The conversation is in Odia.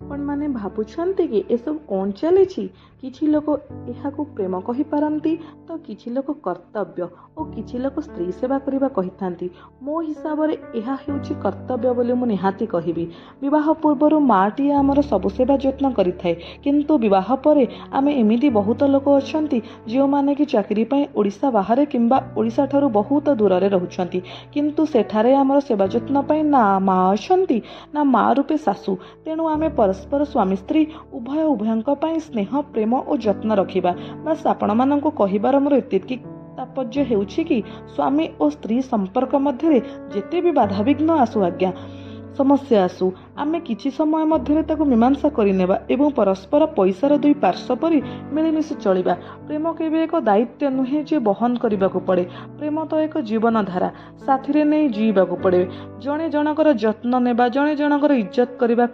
ଆପଣମାନେ ଭାବୁଛନ୍ତି କି ଏସବୁ କ'ଣ ଚାଲିଛି? କିଛି ଲୋକ ଏହାକୁ ପ୍ରେମ କହିପାରନ୍ତି ତ କିଛି ଲୋକ କର୍ତ୍ତବ୍ୟ ଓ କିଛି ଲୋକ ସ୍ତ୍ରୀ ସେବା କରିବା କହିଥାନ୍ତି। ମୋ ହିସାବରେ ଏହା ହେଉଛି କର୍ତ୍ତବ୍ୟ ବୋଲି ମୁଁ ନିହାତି କହିବି। ବିବାହ ପୂର୍ବରୁ ମାଆଟିଏ ଆମର ସବୁ ସେବା ଯତ୍ନ କରିଥାଏ, କିନ୍ତୁ ବିବାହ ପରେ ଆମେ ଏମିତି ବହୁତ ଲୋକ ଅଛନ୍ତି ଯେଉଁମାନେ କି ଚାକିରି ପାଇଁ ଓଡ଼ିଶା ବାହାରେ କିମ୍ବା ଓଡ଼ିଶାଠାରୁ ବହୁତ ଦୂରରେ ରହୁଛନ୍ତି, କିନ୍ତୁ ସେଠାରେ ଆମର ସେବା ଯତ୍ନ ପାଇଁ ନା ମା ଅଛନ୍ତି ନା ମା ରୂପେ ଶାଶୁ। ତେଣୁ ଆମେ ପରସ୍ପର ସ୍ୱାମୀ ସ୍ତ୍ରୀ ଉଭୟ ଉଭୟଙ୍କ ପାଇଁ ସ୍ନେହ, ପ୍ରେମ ଓ ଯତ୍ନ ରଖିବା। ବାସ୍, ଆପଣମାନଙ୍କୁ କହିବାର ମୋର ଏତିକି ତାତ୍ପର୍ଯ୍ୟ ହେଉଛି କି ସ୍ୱାମୀ ଓ ସ୍ତ୍ରୀ ସମ୍ପର୍କ ମଧ୍ୟରେ ଯେତେ ବି ବାଧାବିଘ୍ନ ଆସୁ ଆଜ୍ଞା, ସମସ୍ୟା ଆସୁ, ଆମେ କିଛି ସମୟ ମଧ୍ୟରେ ତାକୁ ମୀମାଂସା କରିନେବା ଏବଂ ପରସ୍ପର ପଇସାର ଦୁଇ ପାର୍ଶ୍ୱ ପରି ମିଳିମିଶି ଚଳିବା। ପ୍ରେମ କେବେ ଏକ ଦାୟିତ୍ୱ ନୁହେଁ ଯେ ବହନ କରିବାକୁ ପଡ଼େ। ପ୍ରେମ ତ ଏକ ଜୀବନଧାରା, ସାଥିରେ ନେଇ ଜିଇବାକୁ ପଡ଼େ। ଜଣେ ଜଣଙ୍କର ଯତ୍ନ ନେବା, ଜଣେ ଜଣଙ୍କର ଇଜ୍ଜତ କରିବା